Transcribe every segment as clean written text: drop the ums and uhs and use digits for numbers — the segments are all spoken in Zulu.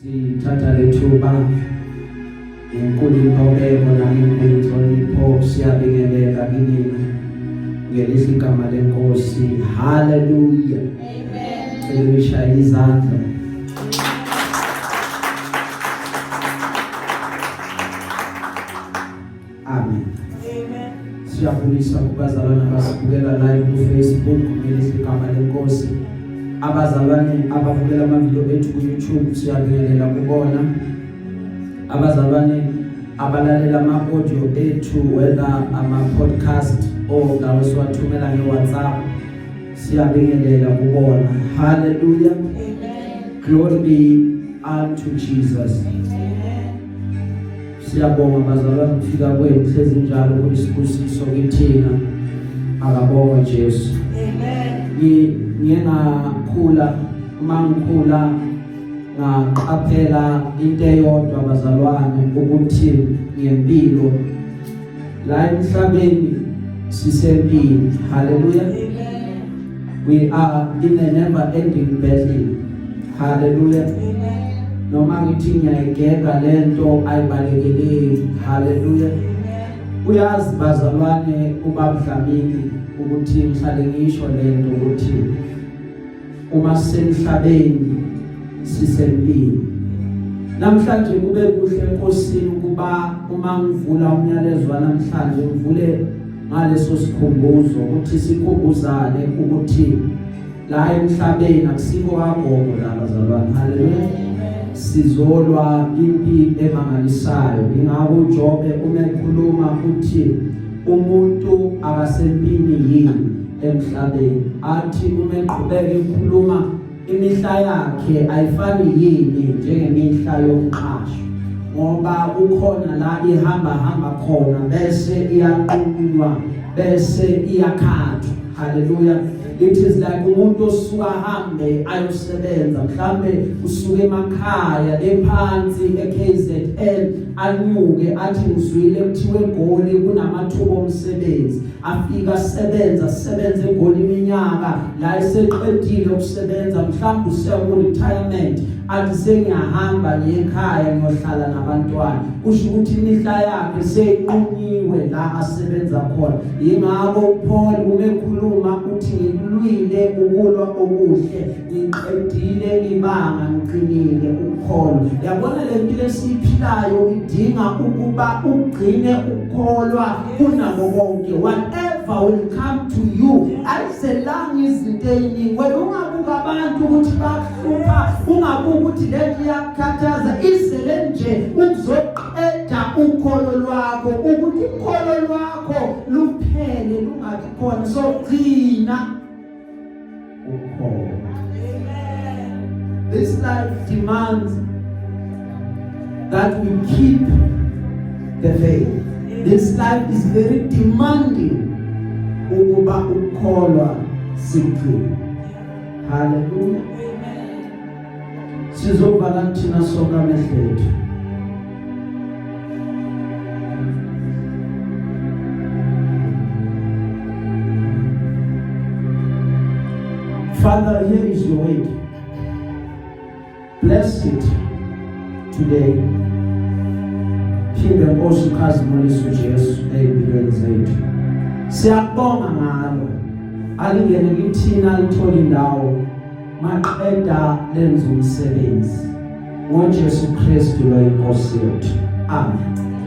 Sithatha lethuba ngenkulu intobeko nangenkulu inhlonipho, siyabingelela kinina ngelihle igama lenkosi. Haleluya, amen. Cela uyishaye izandla. Amen. Amen. Siyabulisa kubazalwane abasibukela live ku Facebook ngelihle igama lenkosi. Abazalwane ababukela amavidiyo ethu ku YouTube, siyabingelela kubona. Abazalwane abalalela ama-audio ethu, whether ama-podcast or lawo esiwathumela nge-WhatsApp, siyabingelela kubona. Hallelujah. Amen. Glory be unto Jesus. Amen. Siyabonga bazalwane ukufika kwenu, hlezi njalo kuyisibusiso kithina. Akabongwe Jesu. Amen. Ngiye ngakhula, uma ngikhula ngaqaphela into eyodwa bazalwane, ukuthi ngempilo la emhlabeni sisempini. Hallelujah. Amen. We are in a never ending battle. Hallelujah. Amen. Noma ngithi ngiyayigega lento, ayibalekeleki. Hallelujah. Amen. Uyazi bazalwane, ubabDlamini, ukuthi ngihlale ngisho lento ukuthi uma sisemhlabeni sisempini. Namhlanje kube kuhle enkosini ukuba uma ngivula umyalezo namhlanje ngivule ngaleso sikhumbuzo, ukuthi sikhumbuzane ukuthi la emhlabeni akusikho kagogo la bazalwane. Haleluya. Sizolwa impi emangalisayo. Ingakho uJobe uma ekhuluma uthi umuntu akasempini yini emhlabeni, athi uma eqhubeka ekhuluma, imihla yakhe ayifani yini njengemihla yomqasho, ngoba kukhona la ihamba hamba khona bese iyaqunywa bese iyakhathwa. Haleluya. It is like umuntu osuka ahambe ayosebenza, mhlambe usuke emakhaya lephansi eKZN, anyuke athi ngizwile kuthiwe eGoli kunamathuba omsebenzi, afika asebenza, asebenze eGoli iminyaka, la eseqedile ukusebenza, mhlawumbe useya ku retirement, athi sengiyahamba ngiye ekhaya ngiyohlala nabantwana. Kusho ukuthi imihla yakhe seyinqunyiwe la asebenza khona. Yingakho uPaul uma ekhuluma uthi ngikulwile ukulwa okuhle, ngiqedile ibanga, ngiqinile ukukholwa. Yabona le mpilo esiyiphilayo idinga ukuba ugcine ukukholwa kunako konke. Whatever will come to you, ayizelanga izinto eziningi. Wena ungabuka abantu ukuthi bakuhlupha, ungabuka ukuthi lento iyakukhathaza, izele nje ukuzoqeda ukholo lwakho, ukuthi ukholo lwakho luphele lungabi khona. So gcina ukholo. Amen. This life demands that we keep the faith. This life is very demanding ukuba ukukholwa sigcine. Hallelujah. Amen. Sizovala thina sonke amehlo ethu. Father, here is your word. Bless it today. Phinde Nkosi ukhazimulise uJesu ezimpilweni zethu. Siyakubonga ngalo. Alingene kithina, lithole indawo maqeda lenza umsebenzi. NgoJesu Kristu lo inkosi yethu. Amen.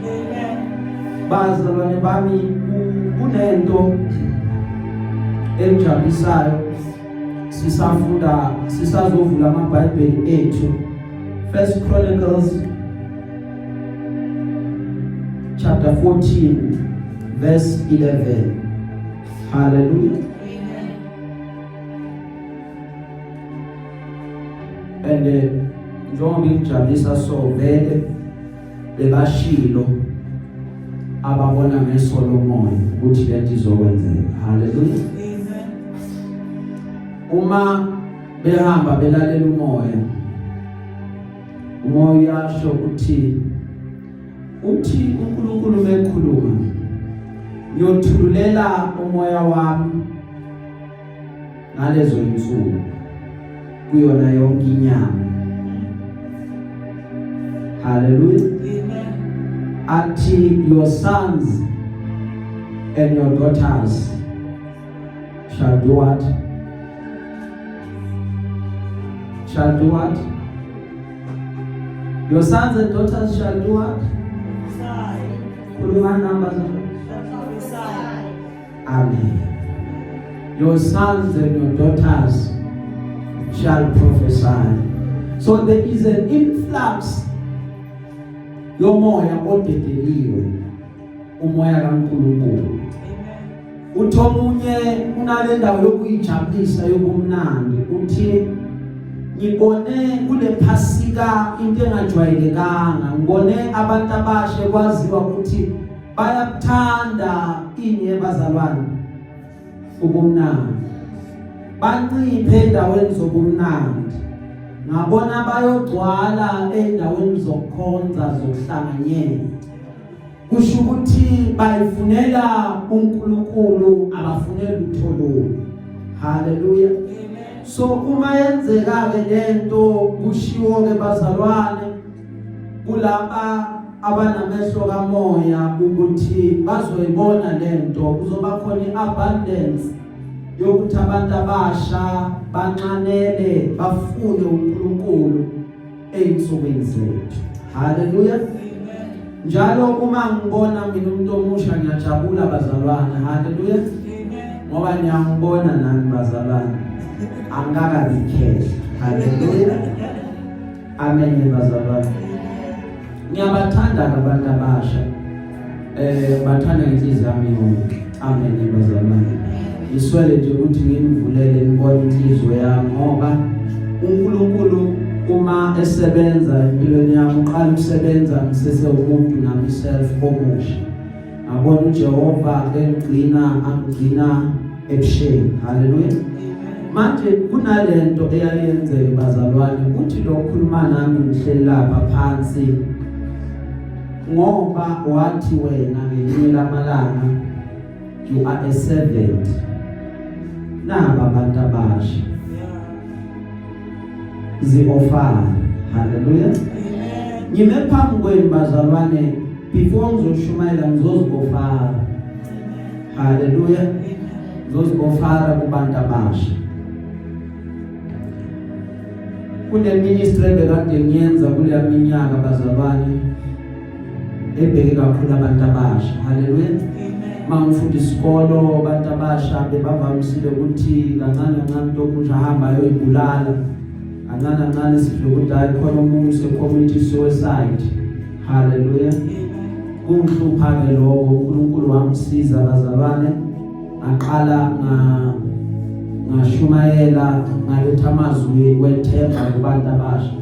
Amen. Bazalwane bami, kunento engijabulisayo sisafunda, sisazovula amaBhayibheli ethu. First Chronicles chapter 14 verse 11. Hallelujah. Amen. And njengoba ngijabulisa so vele bebashilo ababona ngeso lomoya ukuthi lento izokwenzeka. Hallelujah. Amen. Uma behamba belalela umoya, umoya uyasho ukuthi uthi uNkulunkulu mekhuluma, ngiyothululela umoya wami ngalezo insuku kuyona yonke inyama. Hallelujah. Amen. Athi, your sons and your daughters shall do what? Shall do what? Your sons and daughters shall do what? Prophesy. Khuluma namba zabo. Shall prophesy. Amen. Your sons and your daughters shall prophesy. So there is an influx yomoya odedeliwe, umoya kaNkulunkulu. Amen. Uthi omunye unale ndawo yokuyijabulisa yobumnandi, uthi ngibone kule phasika into engajwayelekanga, ngibone abantu abasha kwaziwa ukuthi bayabuthanda ini ebazalwane ubumnandi, banciphe endaweni zobumnandi, ngabona bayogcwala endaweni zokukhonza, zokuhlanganyela. Kusho ukuthi bayifunela uNkulunkulu, abafunela lutho lolu. Haleluya. Amen. So uma yenzeka ke lento, kushiwo ke bazalwane kulaba abanamehlo kamoya ukuthi bazoyibona lento, kuzoba khona iabundance yokuthi abantu abasha banxanele, bafune uNkulunkulu einsukwini zethu. Haleluya. Amen. Njalo uma ngibona mina umuntu omusha ngiyajabula bazalwane. Haleluya. Amen. Ngoba niyangibona nani bazalwane, angikakabikhehla. Haleluya. Amen bazalwane. Ngiyabathanda abantu abasha, bathanda ngenhliziyo yami yonke. Amen bazalwane. Ngiswele nje ukuthi nginivulele nibone inhliziyo yami, ngoba uNkulunkulu uma esebenza empilweni yami uqala ukusebenza ngisese umuntu nami self omusha. Ngabona uJehova engigcina, angigcina ebusheni. Haleluya. Manje kunalento eyayenzeka bazalwane, uthi lo khuluma nami ngihleli lapha phansi, ngoba wathi wena ngelinye lamalanga you are a servant naba abantu abasha zi-offer. Haleluya. Amen. Ngime phambi kwenu bazalwane, before ngizoshumayela ngizozi-offera. Haleluya. Amen. Ngizozi-offera kubantu abasha. Kune ministry ebekade ngiyenza kuleya minyaka bazalwane, ebheke kakhulu abantu abasha. Haleluya. Amen. Mangifunda isikolo, abantu abasha bebavamisile ukuthi kancane kancane umuntu omusha ahamba ayoyibulala, kancane kancane sizwe ukuthi hayi, khona omunye use-commit suicide. Haleluya. Amen. Kungihlupha ke lokho. uNkulunkulu wamsiza bazalwane, ngaqala ngashumayela, ngaletha amazwi wethemba kubantu abasha.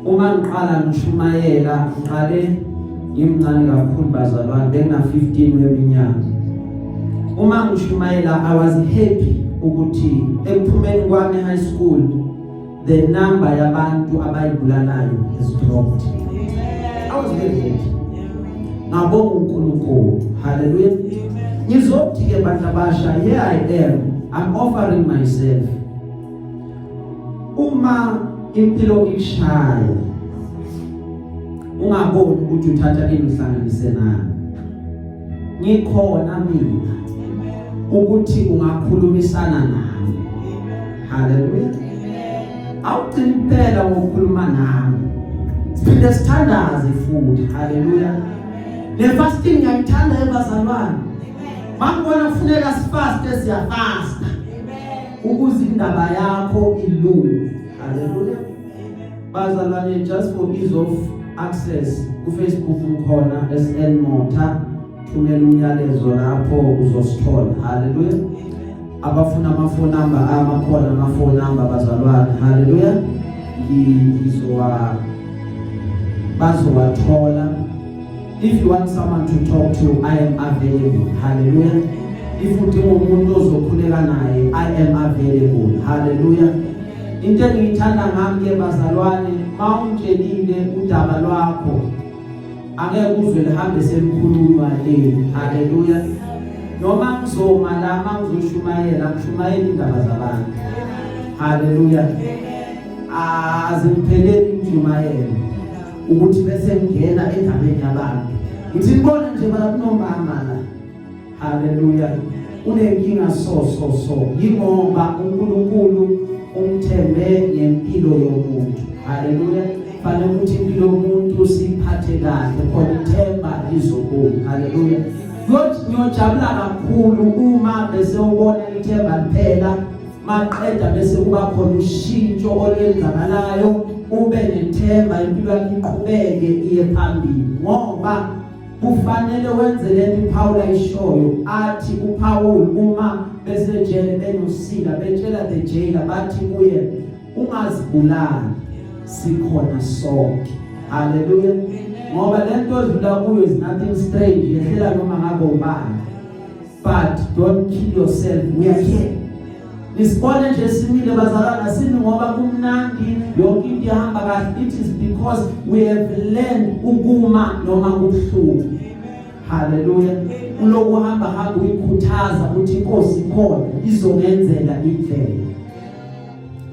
Uma ngiqala ngishumayela, ngiqale ngimncane kakhulu bazalwane, bengina 15 weminyaka. Uma ngishumayela, I was happy ukuthi ekuphumeni kwami high school, the number yabantu abayibulalayo has dropped. Amen. I was very happy. Ngabonga uNkulunkulu. Haleluya. Amen. Ngizothi ke bantu abasha, here I am, I'm offering myself. Uma impilo ikushaya, ungaboni ukuthi uthatha ini uhlanganise nani, ngikhona mina Amen. ukuthi ungakhulumisana nami. Amen. Haleluya. Amen. Awugcini kuphela ngokukhuluma nami, siphinde sithandaze futhi. Haleluya. Le fasting ngiyayithanda ebazalwane. Mangibona kufuneka sifaste, siyafasta ukuze indaba yakho ilunge. Haleluya. Bazalwane, just for ease of access, ku Facebook ngikhona SN Motha, thumela umyalezo lapho uzosithola. Haleluya. Abafuna ama phone number, amakhona ama phone number bazalwane. Haleluya. Ngizowa bazowathola. If you want someone to talk to, I am available. Hallelujah. If udinga umuntu ozokhuleka naye, I am available. Hallelujah. Into engiyithanda ngami ke bazalwane, mawungitshelile udaba lwakho, angeke uzwe lihambe selikhulunywa le. Hallelujah. Noma ngizoma la mangizoshumayela, ngishumayela indaba zabantu. Hallelujah. Azingipheleli intshumayelo. Ukuthi bese ngena endabeni yabantu. Ngithi ngibona nje bala kunomama la. Haleluya. Unenkinga so so so yingoba uNkulunkulu umthembe ngempilo yomuntu. Haleluya. Fanele ukuthi impilo yomuntu siphathe kahle khona ithemba lizobuya. Haleluya. Ngiyojabula kakhulu uma bese ubona ithemba liphela maqeda bese kuba khona ushintsho olwenzakalayo ube nethemba impilo yakho iqhubeke iye phambili ngoba kufanele wenze lento uPaul ayishoyo athi uPaul uma besejele benosila betshela the jailer bathi kuye ungazibulali sikhona sonke. Haleluya. Ngoba lento odlula kuyo is nothing strange, yehlela noma ngabe ubani, but don't kill yourself, we are here. Nisibone nje simile bazalwana, simi ngoba kumnandi, yonke into ihamba kahle. It is because we have learned ukuma noma kubuhlungu. Haleluya. Uloku hamba hamba uyikhuthaza ukuthi inkosi ikhona izongenzela indlela.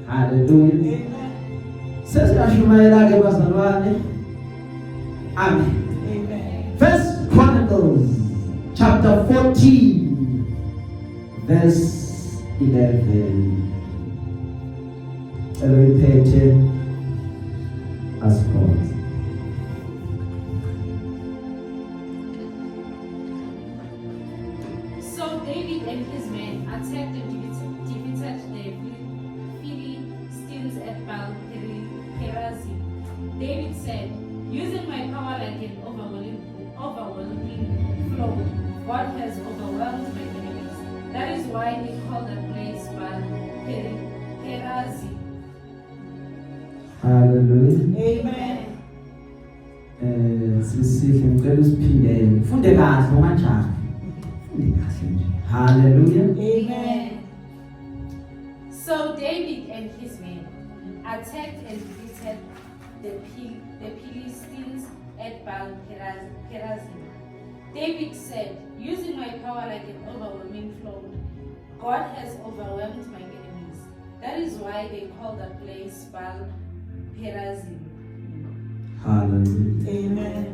Haleluya. Sesiyashumayela ke bazalwane. Amen. Amen. First Chronicles chapter 14 verse 11. Cela uyiphethe asikhonze. So David and his men attacked and defeated the Philistines at Baal Perazim. David said, "Using my power like an overwhelming flow, God has overwhelmed my enemies." That is why he called that place Baal Perazim. Hallelujah. Amen. Sisihle ngicela usiphindele. Funde kahle ungajahi. Funde kahle nje. Hallelujah. Amen. So David and his men attacked and defeated the Philistines at Baal Perazim. David said, "Using my power like an overwhelming flood, God has overwhelmed my enemies." That is why they called the place Baal Perazim. Hallelujah. Amen.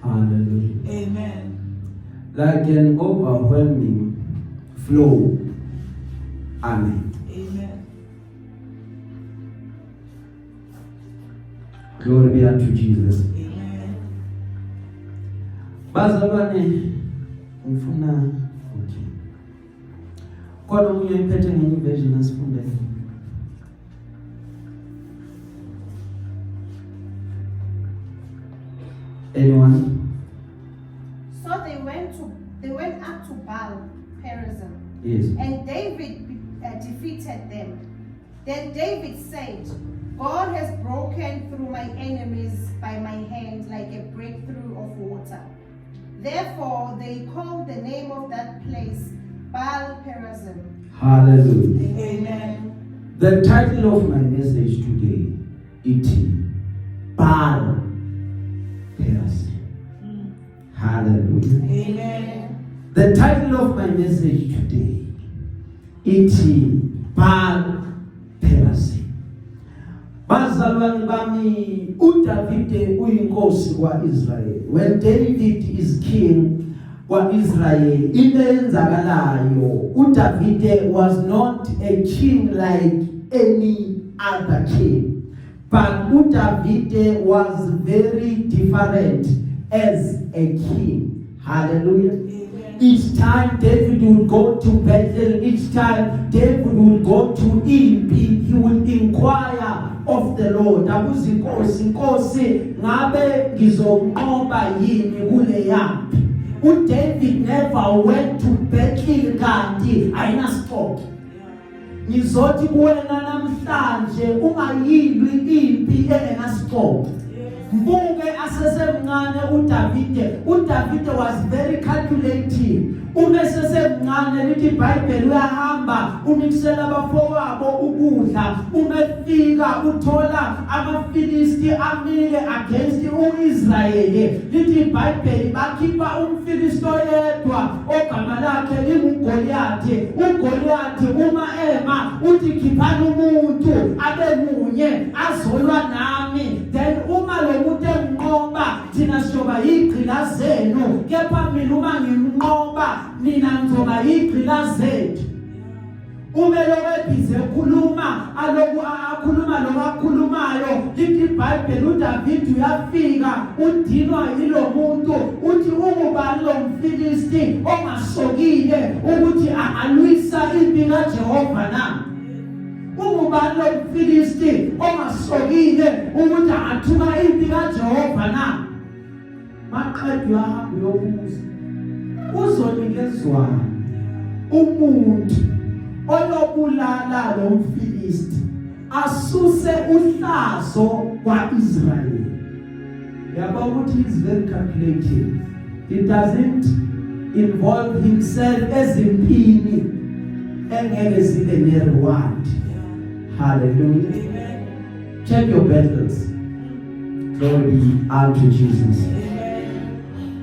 Hallelujah. Amen. Like an overwhelming flow. Amen. Amen. Glory be unto Jesus. Amen. Bazalwane ngifuna, okay. Khona omunye oyiphethe ngenye version asifundele. Anyone? So they went up to Baal Perazim, and David defeated them. Then David said, "God has broken through my enemies by my hand like a breakthrough of water." Therefore they called the name of that place Baal Perazim. Hallelujah. Amen. The title of my message today ithi Baal Perazim. Hallelujah. Amen. The title of my message today ithi Baal Perazim. Bazalwane bami, uDavide uyinkosi kwaIsrael. When David is king kwaIsrael, into eyenzakalayo, uDavide was not a king like any other king. But uDavide was very different as a king. Hallelujah. Amen. Each time David would go to battle, each time David would go to impi, he would inquire of the Lord. Abuze inkosi, "Inkosi, ngabe ngizonqoba yini kule yampi?" uDavid never went to battle kanti ayinasixoxo. Ngizothi kuwena namhlanje ungayilwi impi engenasixoxo. Mbuke asesemncane uDavide. uDavide was very calculating. Uma esesemncane lithi iBhayibheli uyahamba umikisela abafowabo ukudla. Uma efika uthola amaFilisti amile against uIsrayeli. Lithi iBhayibheli bakhipha umFilisti oyedwa ogama lakhe linguGoliath. uGoliath uma ema uthi, "Khiphani umuntu abe munye azolwa nami." Then uma lo muntu Thina siyoba yigqila zenu, kepha mina uma ngimnqoba nina nizoba yigqila zethu. Uma lokho ebhizi ekhuluma, aloku akhuluma lokho akhulumayo, lithi iBhayibheli uDavid uyafika, udinwa yilo muntu, uthi ungubani lo mFilisti ongasokile ukuthi angalwisa impi kaJehova na? Ungubani lo mFilisti ongasokile ukuthi angathuka impi kaJehova na? Maqeda uyahamba uyobuza, uzonikezwani umuntu oyobulala lo mFilisti asuse uhlazo kwaIsrayeli? Yabo ukuthi he's very calculated. He doesn't involve himself ezimpini engeke zibe ne reward. Hallelujah. Check your battles. Glory be unto Jesus.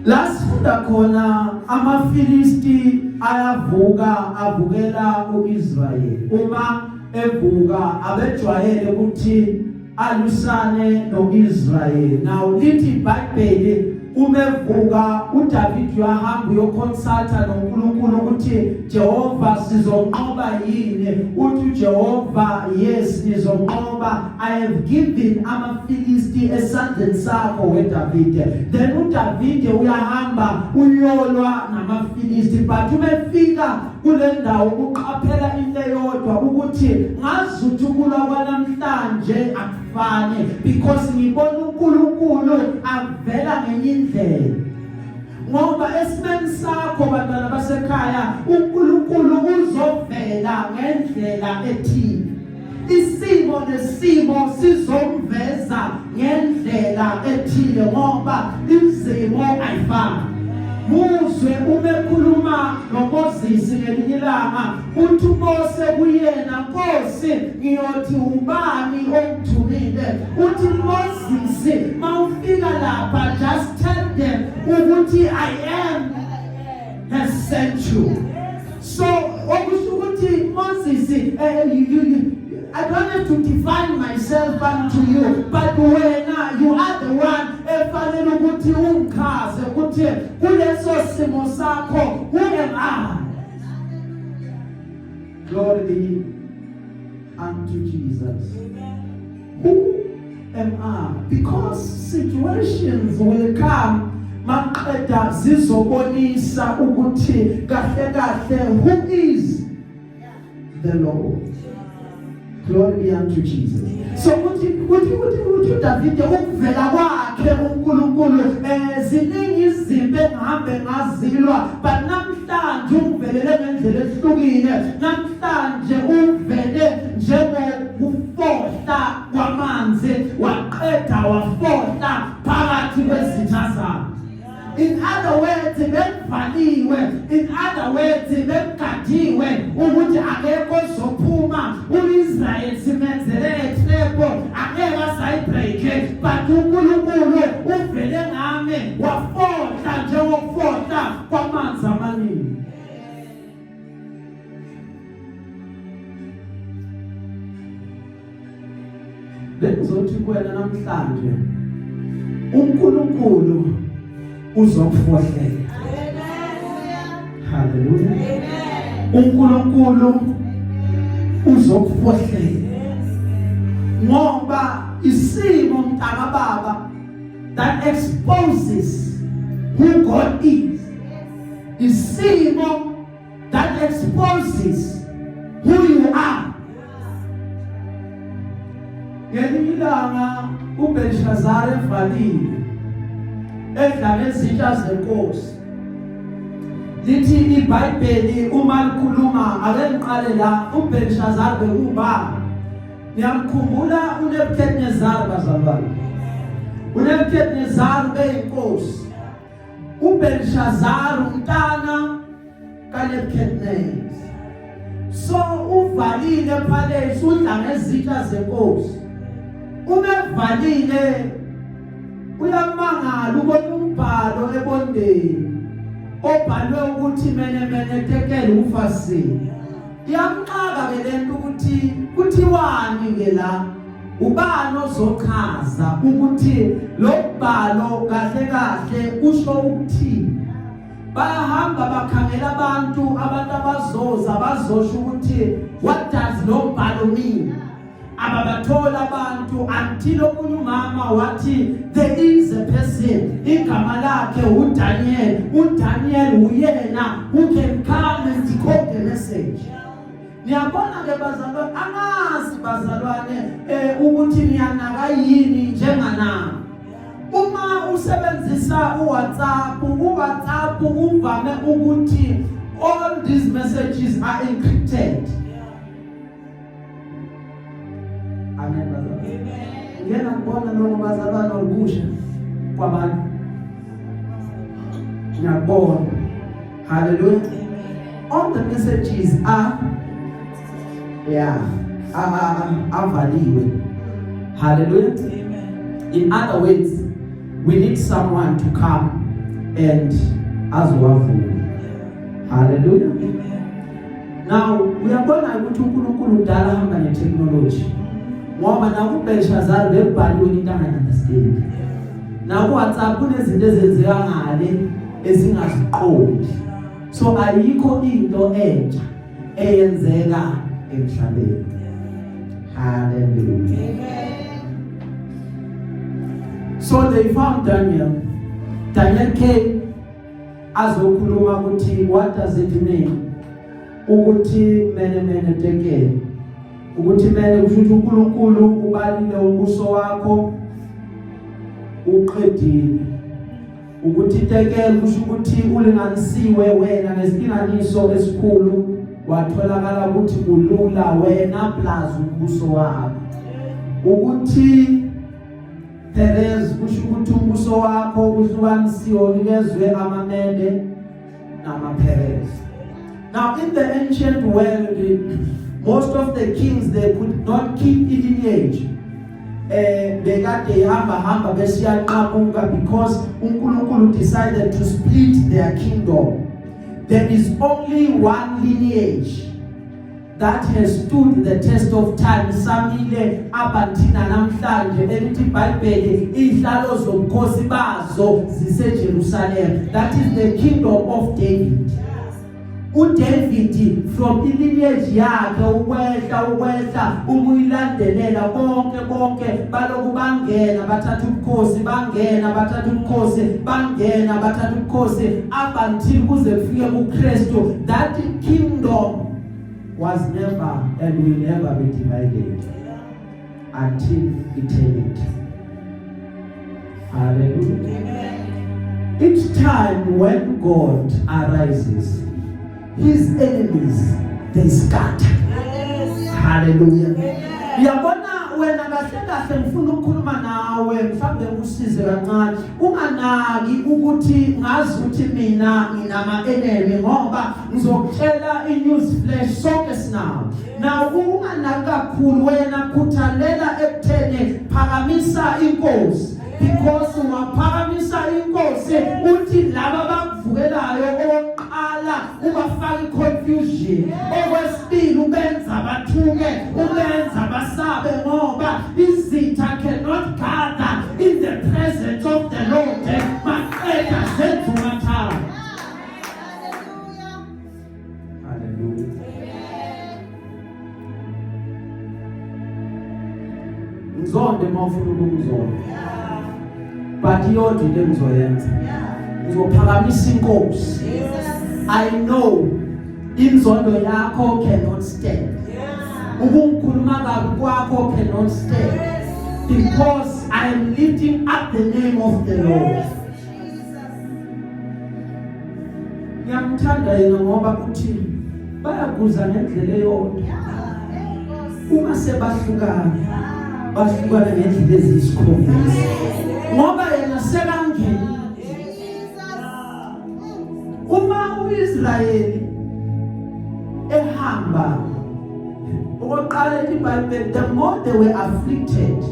La sifunda khona amaFilisti ayavuka avukela uIsrayeli. Uma evuka abejwayele ukuthi alwisane noIsrayeli. Now lithi iBhayibheli uma evuka uDavid uyahamba uyoconsulta noNkulunkulu ukuthi Jehova sizonqoba yini. Uthi uJehova, yes, nizonqoba, I have given amaFilisti esandleni sakho weDavide. Then uDavide uyahamba uyolwa namaFilisti, but uma efika kule ndawo uqaphela into eyodwa ukuthi ngazuthi ukulwa kwanamhlanje akufani, because ngibona uNkulunkulu avela ngenye indlela. Ngoba esimeni sakho, bantwana basekhaya, uNkulunkulu uzovela ngendlela ethile. Isimo nesimo sizomveza ngendlela ethile, ngoba izimo ayifani. Muzwe uma ekhuluma noMoses ngelinye ilanga, uthi uMose kuyena, Nkosi, ngiyothi ubani ongithumile? Uthi Moses, mawufika lapha, just tell them ukuthi I am has sent you. So okusho ukuthi Moses, I don't have to define myself unto you, but wena you are the one efanele ukuthi ungichaze ukuthi kuleso simo sakho, who am I? Glory be unto Jesus. Who am I? Because situations will come, maqeda zizobonisa ukuthi kahle kahle who is the Lord. Glory be unto Jesus. So uthi uDavide ukuvela kwakhe uNkulunkulu, ziningi izinto engihambe ngazilwa, but namhlanje ungivelele ngendlela ehlukile. Namhlanje uvele njengokufohla kwamanzi, waqeda wafohla phakathi kwezitha zami. In other words, bekuvaliwe. In other words, bekugadiwe ukuthi akekho ozophuma. UIsrael simenzele trap, angeke asayibreak, but uNkulunkulu uvele ngami wafohla njengokufohla kwamanzi amaningi. Bengizothi kuwena namhlanje uNkulunkulu uzokufohlela. Haleluya. uNkulunkulu uzokufohlela. Ngoba isimo, mntaka baba, that exposes who God is. Isimo that exposes who you are. Ngelinye ilanga uBelshazar evalile edla ngezitsha zenkosi. Lithi iBhayibheli uma likhuluma, ake ngiqale la, uBelshazar bekuba niyamkhumbula uNebuchadnezzar, bazalwane. UNebuchadnezzar beyinkosi, uBelshazar umntana kaNebuchadnezzar. So uvalile palace, udla ngezitsha zenkosi. Uma evalile uyamangala ubona umbhalo ebondeni obhalwe ukuthi mene mene tekel ufasini. Iyamxaka ke lento ukuthi kuthiwani ke la. Ubani ozochaza ukuthi lo mbhalo kahle kahle usho ukuthini? Bayahamba bakhangela abantu, abantu abazoza bazosho ukuthi what does lo mbhalo mean? Ababathola abantu until omunye umama wathi there is a person, igama lakhe uDaniel. UDaniel uyena who can come and decode the message. Niyabona ke bazalwane, angazi bazalwane ukuthi niyanaka yini njenganami. Uma usebenzisa uWhatsApp, uWhatsApp uvame ukuthi all these messages are encrypted. Amen bazalwane. Amen. Ngena kubona lokho bazalwane okusha kwabantu. Ngiyabona. Hallelujah. All the messages are, yeah, avaliwe. Hallelujah. Amen. In other words, we need someone to come and azowavula. Hallelujah. Amen. Now uyabona ukuthi uNkulunkulu udala hamba ne-technology, ngoba nakuBelshazar bebhaliwe into angayi-understand. Naku-WhatsApp kunezinto ezenzeka ngale ezingaziqondi. So ayikho into entsha eyenzeka emhlabeni. Hallelujah. Amen. So they found Daniel. Daniel came azokhuluma ukuthi what does it mean ukuthi mene mene tekeli, ukuthi mene kusho ukuthi uNkulunkulu ubalile umbuso wakho uqedile, ukuthi tekeli kusho ukuthi ulinganisiwe wena ngesilinganiso esikhulu, watholakala ukuthi ulula wena plus umbuso wakho, ukuthi Perez kusho ukuthi umbuso wakho uhlukanisiwe unikezwe amaMede namaPerez. Now in the ancient world, most of the kings, they could not keep lineage. Bekade ihamba hamba bese iyaqhamuka because uNkulunkulu decided to split their kingdom. There is only one lineage that has stood the test of time, samile abathina namhlanje, elithi iBhayibheli izihlalo zobukhosi bazo ziseJerusalem. That is the kingdom of David. uDavid, from ilineage yakhe ukwehla ukwehla, uma uyilandelela bonke bonke, baloku bangena bathatha ubukhosi, bangena bathatha ubukhosi, bangena bathatha ubukhosi, up until kuze kufike kuKristu. That kingdom was never and will never be divided until eternity. Hallelujah. Amen. Each time when God arises, his enemies, they scatter. Hallelujah. Uyabona wena, kahle kahle ngifuna ukukhuluma nawe, mhlawumbe ngikusize kancane. Unganaki ukuthi ngazi ukuthi mina nginama enemy, ngoba ngizokutshela i-news flash, sonke sinawo. Now unganaki kakhulu wena, khuthalela ekutheni phakamisa inkosi, because ungaphakamisa inkosi, uthi laba bakuvukelayo, okokuqala ubafaka i-confusion, okwesibili ubenza bathuke, ubenza basabe, ngoba izitha cannot gather in the presence of the Lord. Maqeda zenza umathanda. Hallelujah. Hallelujah. Ngizonde uma ufuna ukungizonda, but iyodwa into engizoyenza, ngizophakamisa inkosi. I know inzondo yakho cannot stand, ukungikhuluma kabi kwakho cannot stand, because I am lifting up the name of the Lord. Jesus. Ngiyamthanda yena ngoba uthi bayaguza ngendlela eyodwa. Hey, Nkosi. Uma sebahlukana, bahlukana ngendlela eziyisikhombisa, ngoba yena sekangena. Jesus. Uma uIsrayeli ehamba okokuqala, ithi iBhayibheli, the more they were afflicted,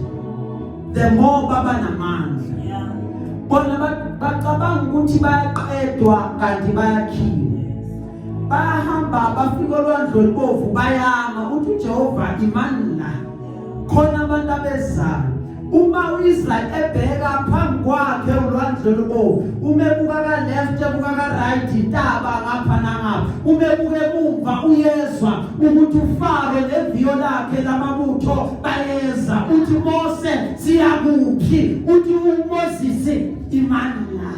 the more baba namandla. Bona bacabanga ukuthi bayaqedwa, kanti bayakhiwa. Bayahamba bafika olwandle olubovu, bayama, uthi uJehova imani la. Khona abantu abezayo. Uma uIsrael ebheka phambi kwakhe ulwandle olubomvu, uma ebuka ka left, ebuka ka right, intaba ngapha nangapha, uma ebuka emumva uyezwa ukuthi uFaro neviyo lakhe lamabutho bayeza. Uthi Mose, siyakuphi? Uthi uMoses, imani la.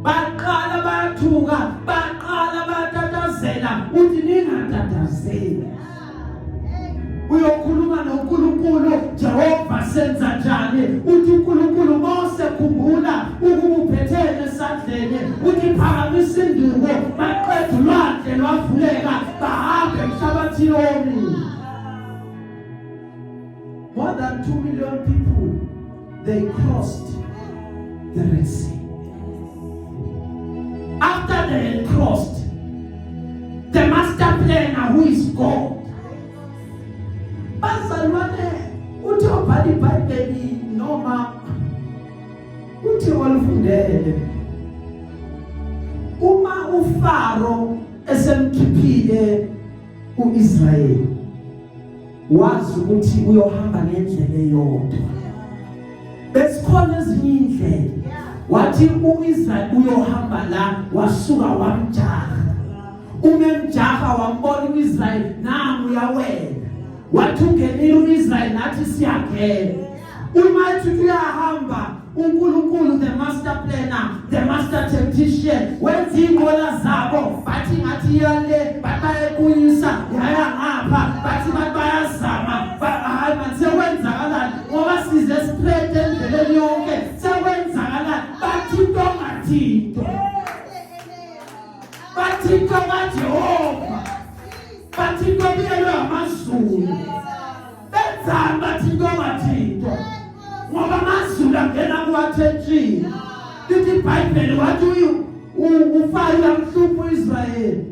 Baqala bayathuka, baqala bayatatazela. Uthi ningatatazeli. Uyokhuluma noNkulunkulu, Jehova senza njani? Uthi uNkulunkulu, Mose, khumbula ukuba uphethene esandleni. Uthi phakamisa induku. Baqeda ulwandle lwavuleka, bahambe emhlabathini owomile. More than 2 million people, they crossed the Red Sea. After they had crossed, the master planner, who is God, bazalwane, uthi obhala iBhayibheli noma uthi olifundele, uma uFaro esemkhiphile uIsrayeli, wazi ukuthi uyohamba ngendlela eyodwa, besikhona ezinye indlela. Wathi uIsrael uyohamba la, wasuka wamjaha. Uma emjaha wambona uIsrael, nangu uyawela. Wathi ungenile uIsrael, nathi siyangena. Uma ethi uyahamba, uNkulunkulu, the master planner, the master tactician, wenza inqola zabo bathi ngathi yale, bayebuyisa yaya ngapha, bathi bayazama. Hayi man, sekwenzakalani? Ngoba size straight endleleni yonke, sekwenzakalani? Bathi into ongathinto, bathi into kaJehova, bathi into biyelwe amazulu. Benzani? Bathi into ongathinto, ngoba amazulu angena kuwathenjini. Lithi iBhayibheli, wathi uFaro uyamhlupha uIsrayeli,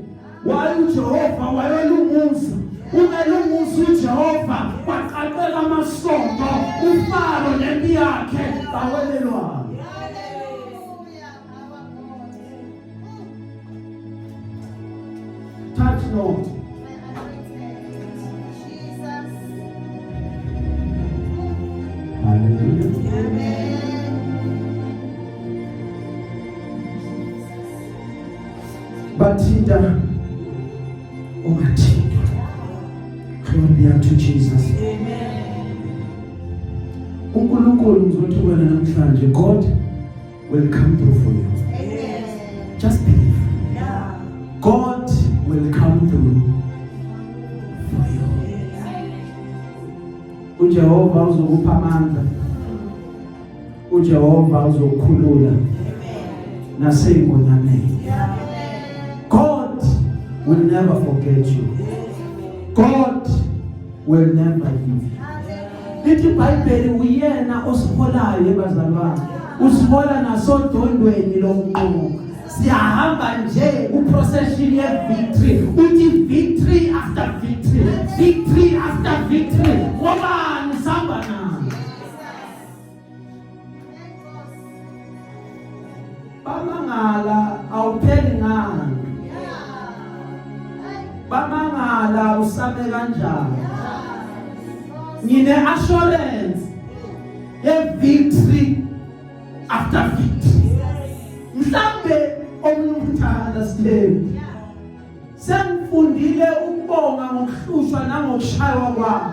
waye uJehova wayolunguza. Umelunguza uJehova, kwaqaqeka amasonto, uFaro nempi yakhe bawelelwana. Hallelujah, our God. Touch not My anointed. Jesus. Hallelujah. Amen. Jesus. Bathinta ongathintwa. Glory be unto Jesus. Amen. uNkulunkulu, ngizothi kuwena namhlanje, God will come through for you. Amen. Just believe. God will come through for you. uJehova uzokupha amandla, uJehova uzokukhulula naseyingonyameni. God will never forget you. God will never leave you. Lithi iBhayibheli, uyena osiholayo, ebazalwane, usihola nasodondweni lokunqoba. Siyahamba nje ku-procession ye-victory. Uthi victory after victory, victory after victory. Ngobani sihamba nayo? Bamangala, awupheli ngani? Bamangala, usame kanjani? Ngine assurance ye victory after victory. Mhlambe omunye umuntu understand, sengifundile ukubonga ngokuhlushwa nangokushaywa kwami.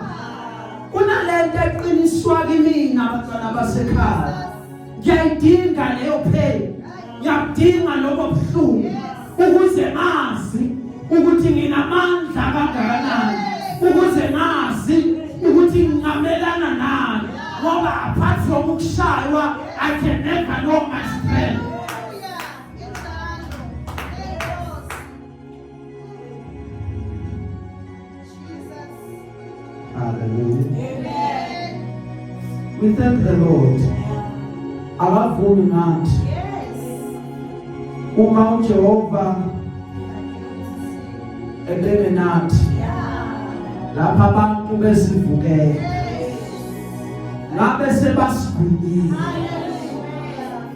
Kunalento eqiniswa kimina, abantwana basekhaya. Ngiyayidinga leyo pain, ngiyakudinga lokho buhlungu ukuze ngazi ukuthi nginamandla kangakanani, ukuze ngazi ukuthi ngingamelana nani, ngoba apart from ukushaywa, I can never know my strength. Hallelujah. Injalo. Hey, Nkosi. Jesus. Hallelujah. Amen. We thank the Lord. Akavumi ngathi. Uma uJehova ebengenathi, lapha abantu besivukela, ngabe sebasigwinyile.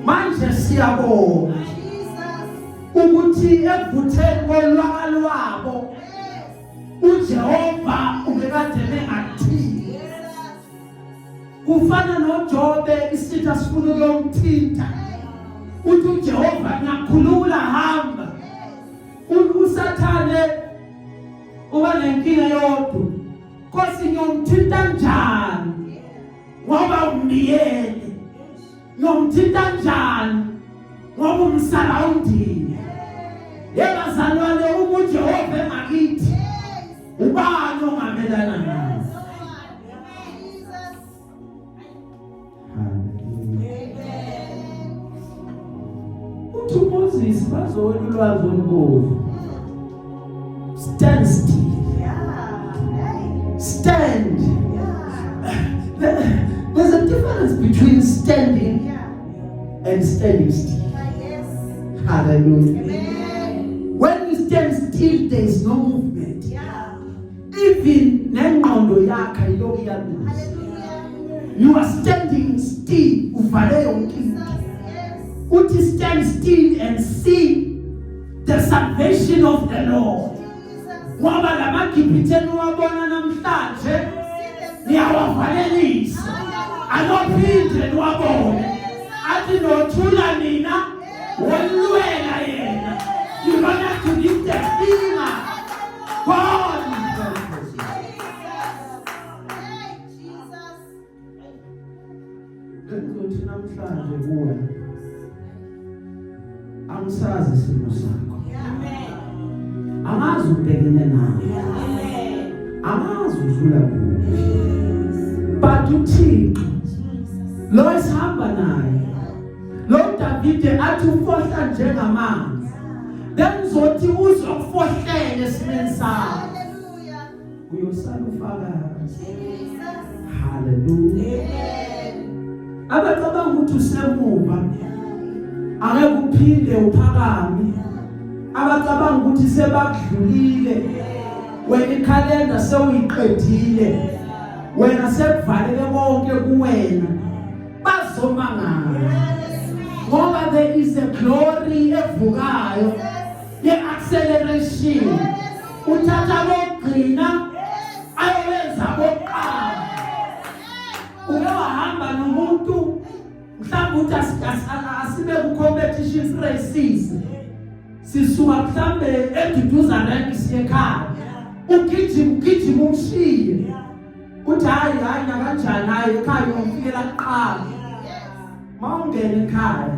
Manje siyabonga Jesus. Ukuthi evutheni kolwaka lwabo, uJehova ubeka Bekade bengakuthini. Kufana noJobe, isitha sifuna ukuyomthinta, uthi uJehova, "Ngiyakhulula, hamba." USathane uba nenkinga yodwa: "Nkosi, ngiyomthinta njani ngoba umbiyele? Ngiyomthinta njani ngoba umsurroundile?" Yebazalwane, uma uJehova engakithi, ubani ongamelana naye? Jesus. Hallelujah. Amen. Uthi uMoses, bazowela ulwandle olubovu. Stand still. Yeah. Hey. Stand. There's a difference between standing and standing still. Hallelujah. Amen. When you stand still, there is no movement. Even nengqondo yakho ayilokhu iyaluza. Hallelujah. You are standing still, uvale yonke into. Jesus. Yes. Uthi, "Stand still and see the salvation of the Lord." Jesus. Ngoba lamaGibhithe niwabona namhlanje, See them. niyawavalelisa, anophinde niwabone. Athi nothula nina, wolwela yena. You don't have to lift a finger. God will help us. Jesus. Hey, Jesus. Bengizothi namhlanje kuwe, angisazi isimo sakho, angazi ubhekene nayo, angazi udlula kuphi, but uThixo lo esihamba naye lo Davide athi ufohla njengamanzi, bengizothi uzokufohlela esimeni sakho. Hallelujah. Uyosala ufakazi. Jesus. Hallelujah. Amen. Abacabanga ukuthi usemuva, angeke uphinde uphakame, abacabanga ukuthi sebakudlulile wena, ikhalenda sewuyiqedile wena, sekuvaleke konke kuwena, bazomangala ngoba there is a glory evukayo ye-acceleration. Uthatha kokugcina ayowenza kokuqala. Uke wahamba nomuntu, mhlawumbe uthi asibe ku-competition races, sisuka mhlambe eDuduza Rank siye ekhaya, ugijima, ugijima, umshiye, uthi, "Hayi, hayi, nakanjani, hayi, ekhaya uyomfikela kuqala." Mawungena ekhaya,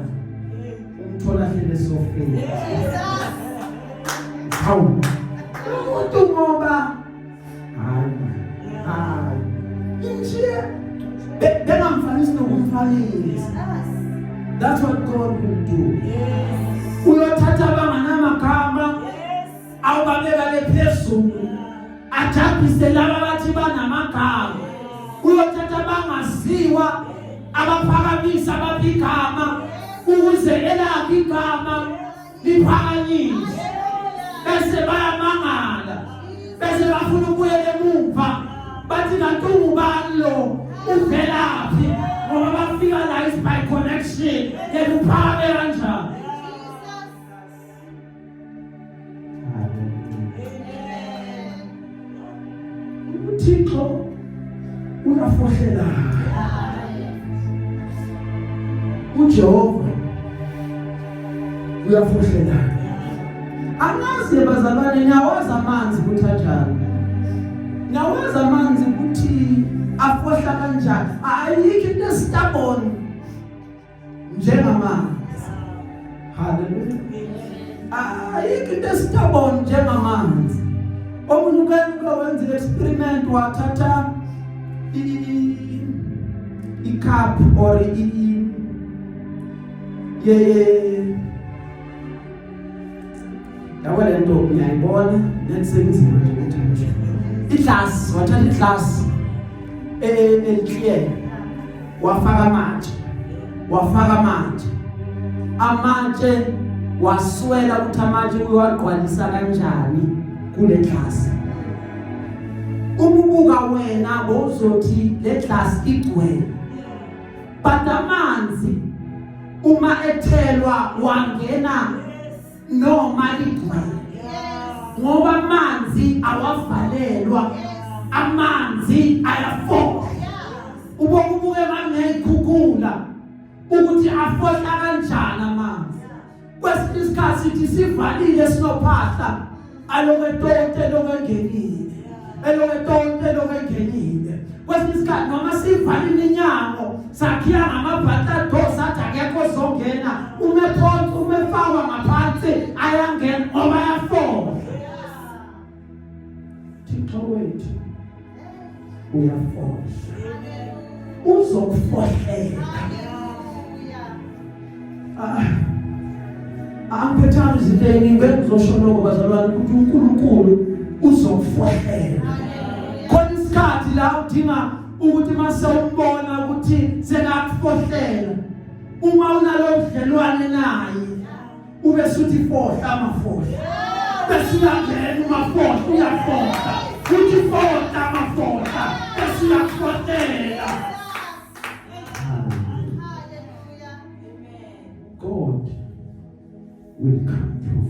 umthola hlele esofeni. Jesus. Hawu, umuntu, ngoba hayi, hayi, nje bengamfanisi nokumfanisa. That's what God will do. Uyothatha abanganamagama, awubabeka le phezulu, ajabhise laba bathi banamagama. Uyothatha abangaziwa, abaphakamisa, abapha igama, ukuze elakhe igama liphakanyiswe, bese bayamangala, bese bafuna ukubuyela emuva, bathi, "Kanti ungubani lo? Uvelaphi?" Ngoba bafika la is by connection. Yena uphakame kanjani? Jesus. Amen. UThixo uyafohlela. uJehova uyafohlela. Angazi bazalwane, niyawazi amanzi ukuthi anjani? Niyawazi amanzi ukuthi afohla kanjani? Ayikho into stubborn njengamanzi. Hallelujah. Ayikho into stubborn njengamanzi. Omunye uke wenza experiment, wathatha i-cup or ye yabo lento, ngiyayibona nekusenzima nje ukuthi ngisho iglass. Wathatha iglass eliclear, wafaka amatshe, wafaka amatshe, amatshe waswela ukuthi amatshe uyawagqwalisa kanjani kule glass. Uma ubuka wena, bowuzothi le glass igcwele, but amanzi uma ethelwa wangena noma ligcwele, ngoba amanzi awavalelwa. Amanzi ayafohla. Ubokubuke mangeyikhukhula ukuthi afohla kanjani amanzi. Kwesinye isikhathi sithi sivalile sinophahla, aloke tonke lokengenile, eloke tonke lokengenile. Kwesinye isikhathi noma sivalile inyango, sakhiya ngamabhata door, sathi akekho ozongena, uma ephonsa, uma efakwa ngaphansi ayangena ngoba ayafohla. Thixo wethu uyafohla, uzokufohlela. Ah, angiphethanga izinto eziningi, bengizosho lokho bazalwane, ukuthi uNkulunkulu uzokufohlela. Khona isikhathi la udinga ukuthi mase umbona ukuthi sekakufohlela, uma unalowo budlelwane naye, ube suthi fohla amafohla, bese uyangena umafohla, uyafohla, uthi fohla amafohla, bese uyakufohlela. God will come through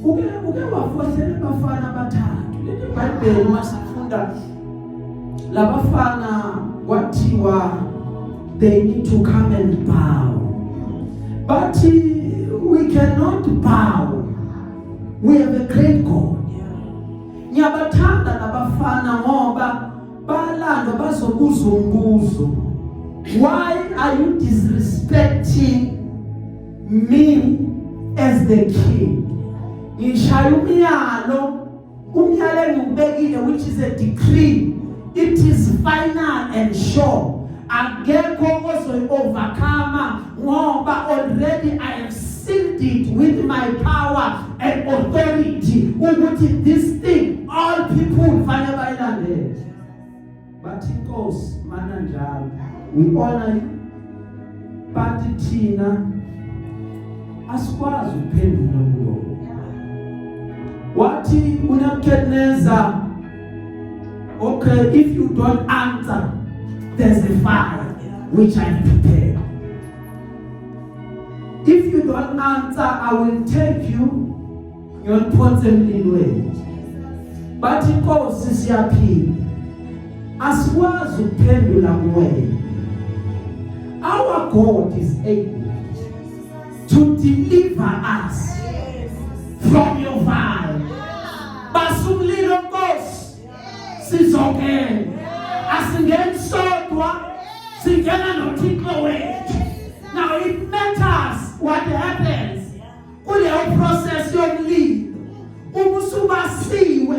for you. Uke wafohlela abafana abathathu. Leli iBhayibheli masifunda labafana kwathiwa they need to come and bow. But we cannot bow. We have a great God. Ngiyabathanda labafana ngoba balandwa bazobuza umbuzo. Why are you disrespecting me as the king? Ngishaya umyalo, umyalo engiwubekile, which is a decree. It is final and sure. Akekho ozoyi-overcome ngoba already I have sealed it with my power and authority ukuthi this thing all people fanele bayilandele. Bathi, "Inkosi, mana njalo, we honor you, but thina asikwazi ukuphendula kuloko." Wathi uNebuchadnezzar, "Okay, if you don't answer, there's a fire which I prepared. If you don't answer, I will take you ngiyoniphonsa emlilweni." Bathi, "Inkosi, siyaphila, asikwazi ukuphendula kuwena. Our God is able to deliver us from your fire. Basumlilo, Nkosi, sizongena. Asingeni sodwa, singena noThixo wethu." Now it matters what happens kuleyo process yomlilo uma usubasiwe,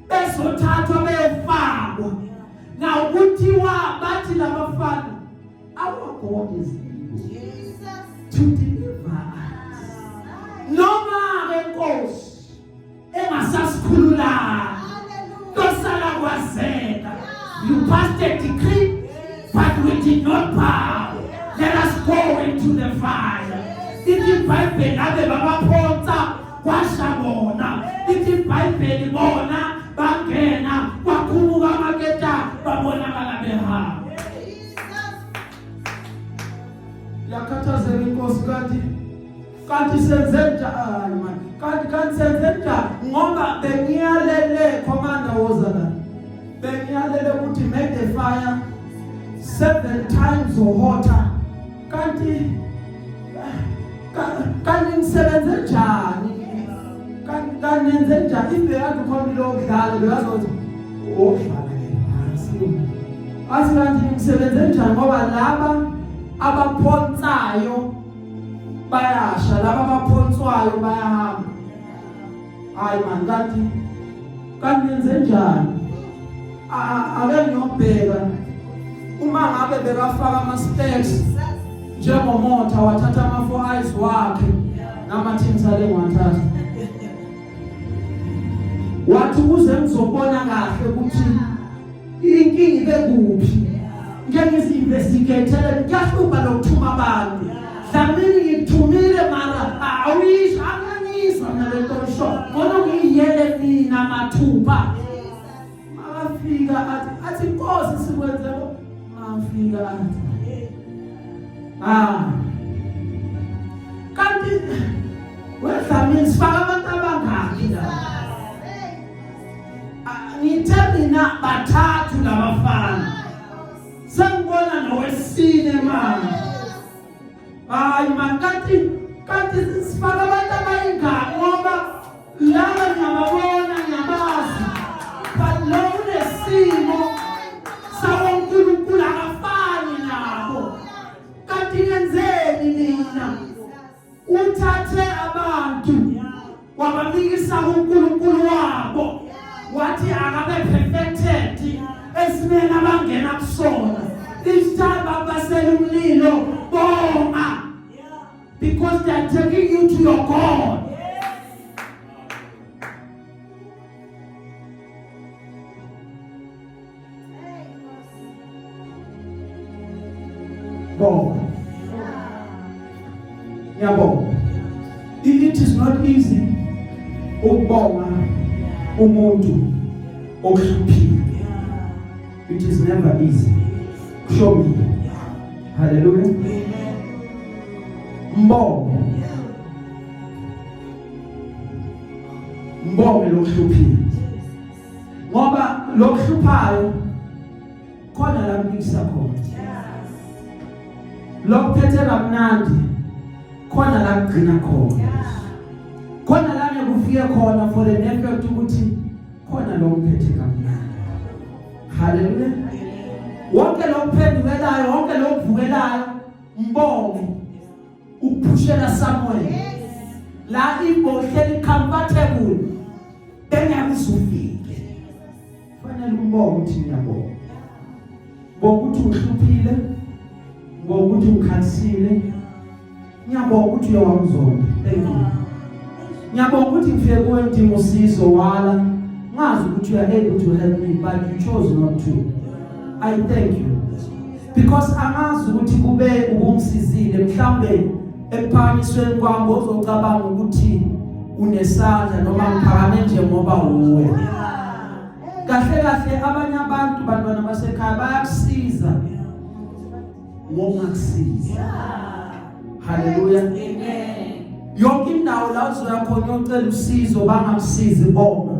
bezothathwa beyofakwa. Now kuthiwa bathi labafana, "Our God is able to deliver us." Noma ke Nkosi engasasikhululanga, tosala kwazeka. You passed a decree, but we did not bow. Let us go into the fire. Ithi iBhayibheli abe babaphonsa, kwasha bona. Ithi iBhayibheli bona bangena, kwakhumuka amaketa, babonakala behamba. Yakhathazeka inkosi, kanti senze njani man? Kanti senze njani? Ngoba bengiyalele, commander woza la, bengiyalele ukuthi make the fire seven times hotter. Kanti ngisebenze njani? Kanti nenze njani? If bekathi khona lokudlala, bekazothi okudlala ke athi. Kanti ngisebenze njani? Ngoba laba abaphonsayo bayasha, laba abaphonswayo bayahamba. Hayi man, kanti nenze njani? Ake ngiyobheka. Uma ngabe bekafaka ama specs njengomotha, wathatha ama four eyes wakhe namathini sale ngiwathatha, wathi ukuze ngizobona kahle ukuthi inkinga ibe kuphi, ngeke ngizi-investigate. Kuyahlupha lokuthuma abantu. Dlamini, ngikuthumile mara awuyisho, angangizwa mina le nto isho ngoba ngiyiyele mina mathupha. Makafika athi, "Inkosi, sikwenze." Makafika athi, "Ah, kanti wedlamini sifaka abantu abangaki la?" Ngithe Na bathathu labafana. Sengibona nowesine manje. Hayi man, kanti sifaka abantu abayingaki, ngoba laba ngiyababona, ngiyabazi, but lo unesimo sawoNkulunkulu, akafani nabo. Kanti ngenzeni mina? Uthathe abantu wabamikisa kuNkulunkulu wabo, wathi akabe perfected esimeni abangena kusona. Each time babasela umlilo, bonga, because they are taking you to your God. Hey, Nkosi. Bonga, ngiyabonga. It is not easy ukubonga umuntu okuhluphile. It is never easy. Show me. Hallelujah. Mbonge, mbonge lokuhluphile, ngoba lokuhluphayo khona la kunikisa khona, lokuphethe kamnandi khona la kugcina khona, khona la ngekufike khona for the effect ukuthi khona lo mphethe kamnandi. Haleluya. Wonke lo kuphendukelayo, wonke lo kuvukelayo, mbonge, ukuphushela somewhere la ibohleli comfortable, bengeke uzufike. Fanele umbonge, uthi ngiyabonga ngokuthi uhluphile, ngokuthi ungikhalisile. Ngiyabonga ukuthi uye wangizonda. Thank you. Ngiyabonga ukuthi ngifike kuwe ngidinga usizo, wala ngazi ukuthi you are able to help me, but you chose not to. I thank you, because angazi ukuthi kube ubungisizile, mhlambe ekuphakanyisweni kwami ozocabanga ukuthi unesandla noma ngiphakame nje ngoba uwe. Kahle kahle, abanye abantu, bantwana basekhaya, bayakusiza ngokungakusiza. Haleluya. Yonke indawo la uzoya khona uyocela usizo, bangakusizi, bonga.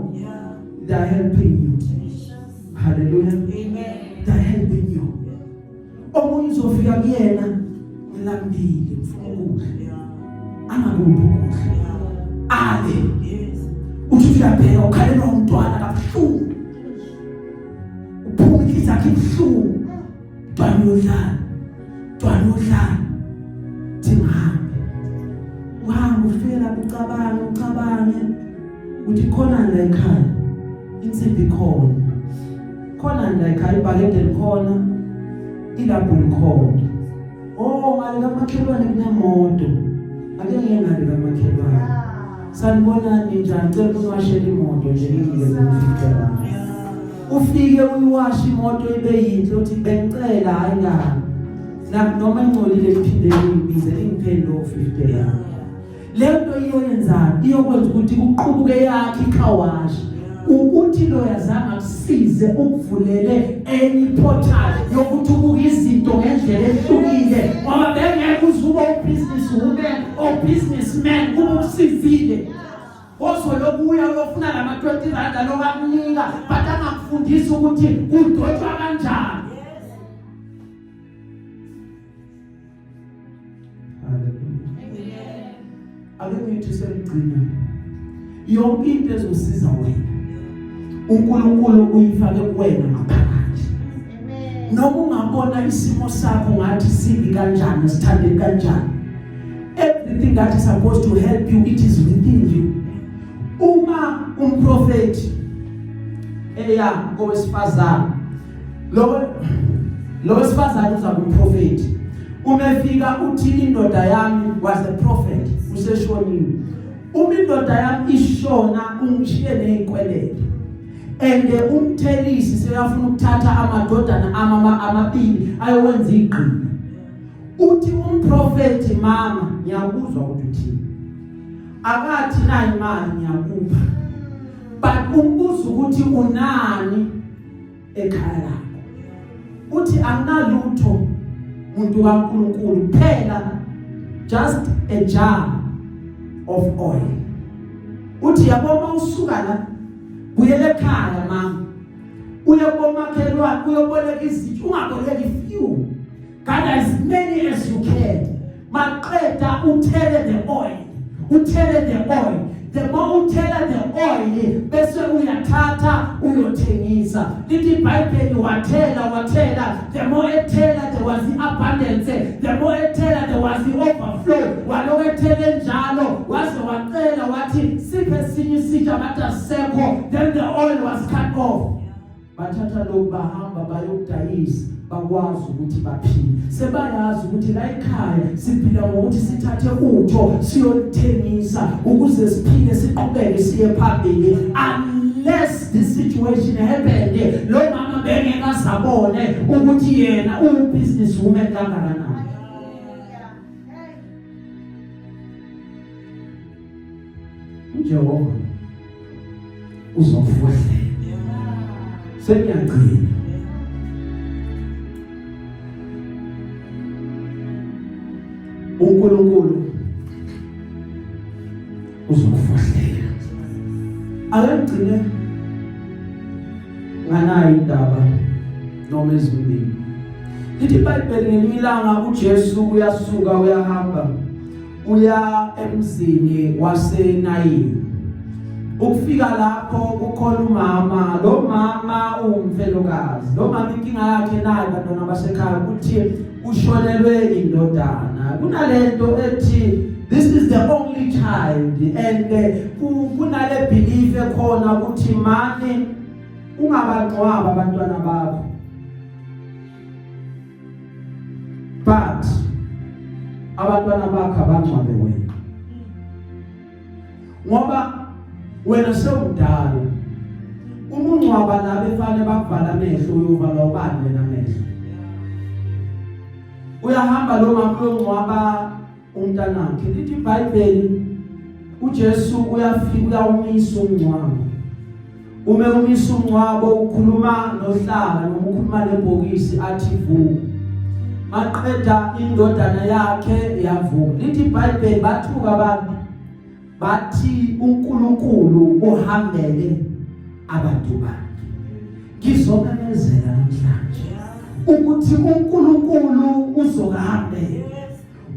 They are helping you. Haleluya. They are helping you. Omunye uzofika kuyena, "Ngilambile, ngifuna ukudla," angakuphi ukudla, ale. Uthi uyabheka, ukhalelwa umntwana kabuhlungu, uphuma inhliziyo yakhe ibuhlungu. "Mntwana uyodlala, mntwana uyodlala." Thi ngihambe, uhambe, ufike lapho ucabange, ucabange uthi khona la ekhaya insimbi khona, khona la ekhaya ibhakede likhona, ilapho likhona. Oh, ngale kamakhelwane kunemoto, ake ngiye ngale kamakhelwane. "Sanibonani, njani? Cela uniwashele imoto nje, nginikeze u-50 rand." Ufike uyiwashe imoto ibe yinhle, uthi, "Bengicela, hayi ngani na noma ingcolile, liphinde lingibize, lingiphe lo 50 rand." Le nto iyoyenzani? Iyokwenza ukuthi kuqubuke yakhe i-car wash, ukuthi lo yazange akusize, ukuvulele enye portal yokuthi ubuke izinto ngendlela ehlukile, ngoba bengeke uze ube u-business woman or businessman kuba ukusizile. Ozolokuya uyofuna lama 20 rand alokakunika, but angakufundisi ukuthi kudotshwa kanjani. Hallelujah. Ake ngithi sekugcina, yonke into ezosiza wena, uNkulunkulu uyifake kuwena ngaphakathi. Amen. Noma ungabona isimo sakho ngathi sibi kanjani, sithande kanjani, everything that is supposed to help you, it is within you. Uma umprofeti eya kowesifazane, lo wesifazane uza kumprofeti, uma efika uthi, "Indoda yami was a prophet, useshonile. Uma indoda yami ishona, ungishiye nezikwelede, ende umthelisi seyafuna ukuthatha amadodana amama amabili ayowenza igqina." Uthi umprofeti, "Mama, ngiyakuzwa ukuthi uthini." Akathi, "Nayi imali, ngiyakupha," but umbuzo ukuthi, "Unani ekhaya lakho?" Uthi, "Anginalutho, muntu kaNkuluNkulu, phela just a jar of oil." Uthi, "Yabo, mawusuka la, buyele ekhaya mama. Uye komakhelwane uyoboleka izitsha, ungaboleki few. Gather as many as you can. Maqeda uthele the oil. Uthele the oil. The more uthela the oil bese uyathatha uyothengisa. Lithi iBhayibheli wathela wathela, the more ethela there was the abundance, the more ethela there was the overflow. Walokhu ethele njalo waze wacela wathi siphe esinye isitsha bathi asisekho, then the oil was cut off. Bathatha lokhu bahamba bayokudayisa bakwazi ukuthi baphile. Sebayazi ukuthi la ekhaya siphila ngokuthi sithathe utho siyoluthengisa ukuze siphile siqhubeke siye phambili. Unless this situation happened, lo mama bengeke azabone ukuthi yena uwu business woman kangakanani. uJehova uzokufohlela. Sengiyagcina. uNkulunkulu uzokufohlela. Ake ngigcine nganayi indaba noma ezimbili. Lithi iBhayibheli ngelinye ilanga uJesu uyasuka uyahamba uya emzini waseNayini. Ukufika lapho kukhona umama, lo mama uwumfelokazi. Lo mama inkinga yakhe nayo bantwana basekhaya ukuthi ushonelwe indodana. Kunalento ethi this is the only child and kunale belief ekhona ukuthi mani ungabangcwaba abantwana bakho. But abantwana bakho abangcwabe wena. Ngoba wena sewumdala. Uma ungcwaba la befane bakuvala amehlo uyovala ubani wena amehlo. Uyahamba lo mama uyongcwaba umntanakhe. Lithi iBhayibheli uJesu uyafika uyawumisa umngcwabo. Uma umisa umngcwabo ukhuluma nohlaka noma ukhuluma nebhokisi athi vuka. Maqeda indodana yakhe yavuka. Lithi iBhayibheli bathuka abantu bathi uNkulunkulu uhambele abantu bakhe. Ngizomemezela namhlanje ukuthi uNkulunkulu uzokuhambela.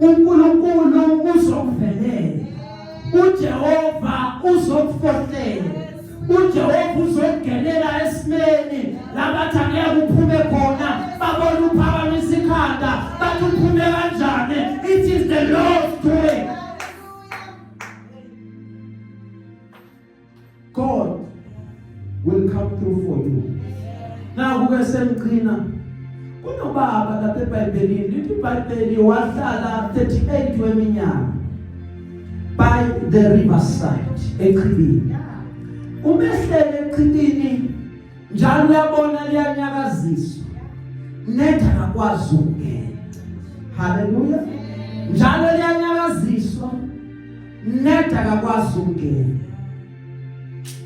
uNkulunkulu uzokuvelela. uJehova uzokufohlela. uJehova uzokungenela esimeni labathi angeke uphume khona babona uphakamisa ikhanda bathi uphume kanjani. It is the Lord's doing. God will come through for you. Naku ke sengigcina kunobaba lapha eBhayibhelini lithi iBhayibheli wahlala 38 weminyaka by the riverside echibini. Umehlele echibini njalo uyabona liyanyakaziswa netha akakwazi ukungena. Haleluya. Njalo liyanyakaziswa neda akakwazi ukungena.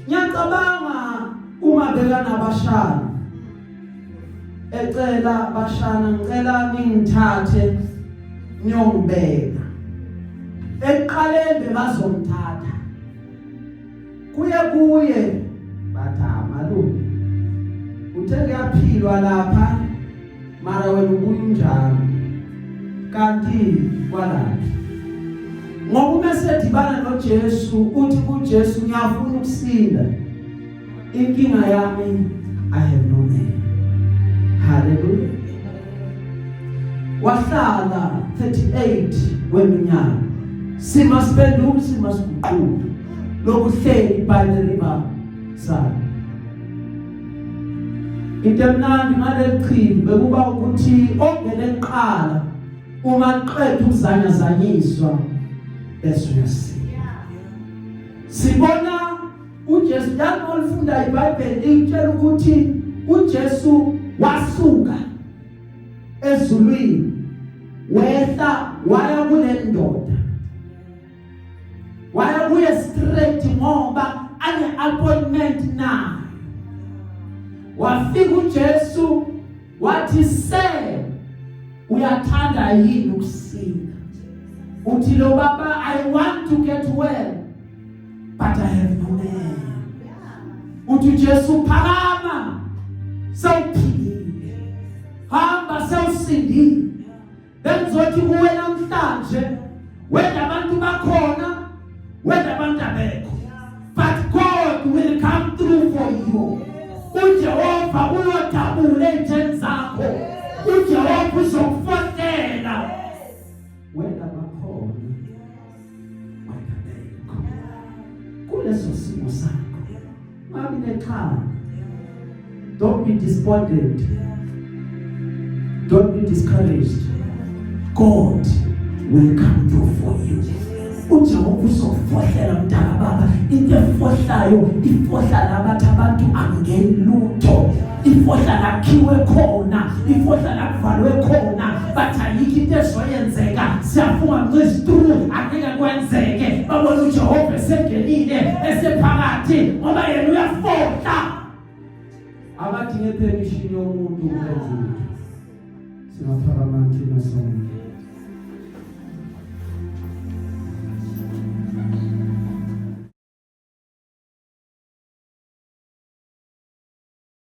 Ngiyacabanga uma beka nabashana ecela bashana ngicela ningithathe niyongibeka. Ekuqaleni bebazomthatha kuye kuye bathi malume uthe kuyaphilwa lapha mara wena ubuya unjalo kanti kwalaphi ngoba uma sedibana noJesu uthi kuJesu ngiyafuna ukusinda inkinga yami I have no man. Hallelujah. Wahlala 38 weminyaka. Sima siphenduka sima siguquka lokuhleli by the river side. Into emnandi ngaleli chibi bekuba ukuthi ongene kuqala uma qeda ukuzanyazanyiswa bese uyasika. Sibona uJesu lapho olifunda iBhayibheli litshela ukuthi uJesu wasuka ezulwini wehla waya kule ndoda waya kuye straight ngoba ane appointment naye. Wafika uJesu wathi se uyathanda yini ukusinda? Uthi lo baba I want to get well but I have no man. Uthi uJesu phakama. Sewuphilile, hamba, sewusindile. Bengizothi kuwe namhlanje, whether abantu bakhona, whether abantu abekho, but God will come through for you. UJehova uyodabula ey'ntsheni zakho. UJehova uzokufohlela, whether bakhona, whether bekho. Kuleso simo sakho, ungabi nexhala. Don't be despondent, don't be discouraged. God will come through for you. UJehova uzofohlela, mntaka baba. Into efohlayo ifohla labathi abantu angeni lutho, ifohla lakhiwe khona, ifohla lakuvalwe khona, bathi ayikho into ezoyenzeka, siyafunga ncisitru, angeke kwenzeke. Babona uJehova esengenile, esephakathi, ngoba yena uyafohla, abadinge permission yomuntu ukwenza. Singaphakama thina sonke.